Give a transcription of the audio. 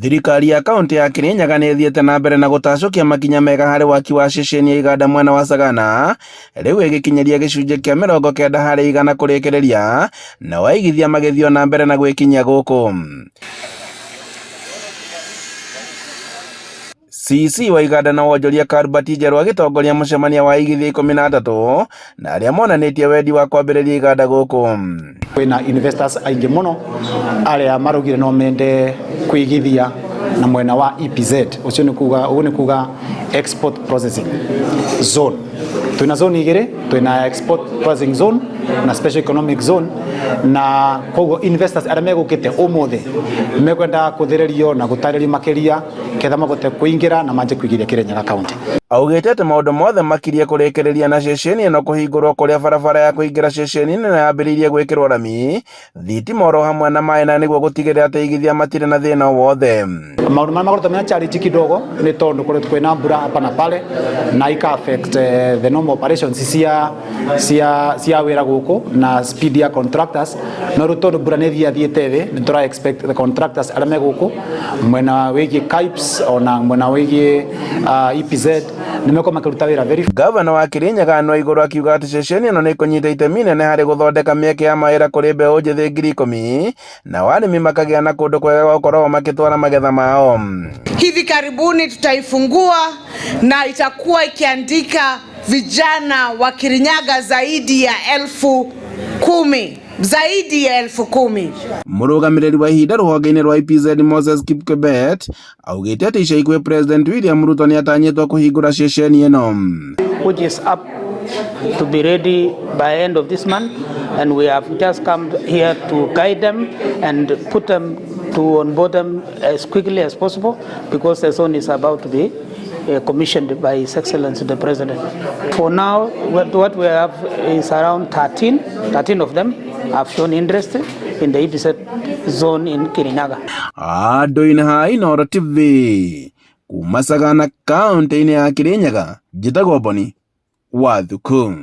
Thirikari ya kaunti ya Kirinyaga nĩ ĩthiĩte na mbere na gũtacũkia makinya mega harĩ waki wa ceceni ya iganda mwena wa Sagana, rĩu ĩgĩkinyĩria gĩcunjĩ kĩa 90% kũrĩkĩrĩria, nao aigithia magĩthiĩ o na mbere na gwĩkinyia gũkũ. CC wa iganda na wonjoria Cuthbert Njeru agĩtongoria mũcemanio wa aigithia 13 na arĩa monanĩtie wendi wa kwambĩrĩria iganda gũkũ. Kwĩna investors aingĩ mũno arĩa maraugire no mende kwĩigithia na mwena wa EPZ, ũcio nĩ kuga, ũguo nĩ kuga export processing zone. Twĩna zone igĩrĩ, twĩna export processing zone na special economic zone, na koguo investors arĩa megũkĩte ũmũthĩ mekwenda kũthĩrĩrio na gũtarĩrio makĩria ketha mabote kũingĩra na manjie kũigithia Kirinyaga County. Augĩte atĩ maũndũ mothe makirie kũrĩkĩrĩria na ceceni ĩno kũhingũrwo kũrĩa barabara ya kũingĩra ceceni-inĩ ĩno yambĩrĩirie gwĩkĩrwo rami, thitima oro hamwe na maĩ na nĩguo gũtigĩrĩra atĩ aigithia matirĩ na thĩna o wothe. Maũndũ marĩa makoretwo mena challenge kidogo nĩ tondũ koretwo kwĩna mbura hapa na pale na ika affect the normal operations cia wĩra gũkũ na speed ya contractors, no rĩu tondũ mbura nĩ ĩthiathiĩte thĩ, nĩ tũra expect the contractors arĩa me gũkũ mwena wĩgiĩ KIPES ona mwena wĩgiĩ EPZ nĩ mekorwo makĩruta wĩra very Gavana wa Kirinyaga Anne Waiguru akiuga atĩ ceceni ĩno nĩ ĩkũnyita itemi inene harĩ gũthondeka mĩeke ya mawĩra kũrĩ mbeũ njĩthĩ 10,000 nao arĩmi makagĩa na kũndũ kwega gwa gũkoragwo makĩtwara magetha mao. Hivi karibuni tutaifungua na itakuwa ikiandika vijana wa Kirinyaga zaidi ya 10,000, zaidi ya 10,000. Mũrũgamĩrĩri wa ihinda rũhonge-inĩ rwa EPZ Moses Kipkebet augĩte atĩ ica ikuhĩ President William Ruto nĩ atanyĩtwo kũhingũra ceceni ĩno. Which is up to be ready by end of this month, and we have just come here to guide them and put them to onboard them as quickly as possible, because the zone is about to be commissioned by His Excellency the President. For now, what we have is around 13 of them have shown interest in the EPZ zone in Kirinyaga. Andũ-inĩ ha Inooro TV kuma Sagana kaunti-inĩ ya Kirinyaga, njĩtagwo Boni wa Thuku.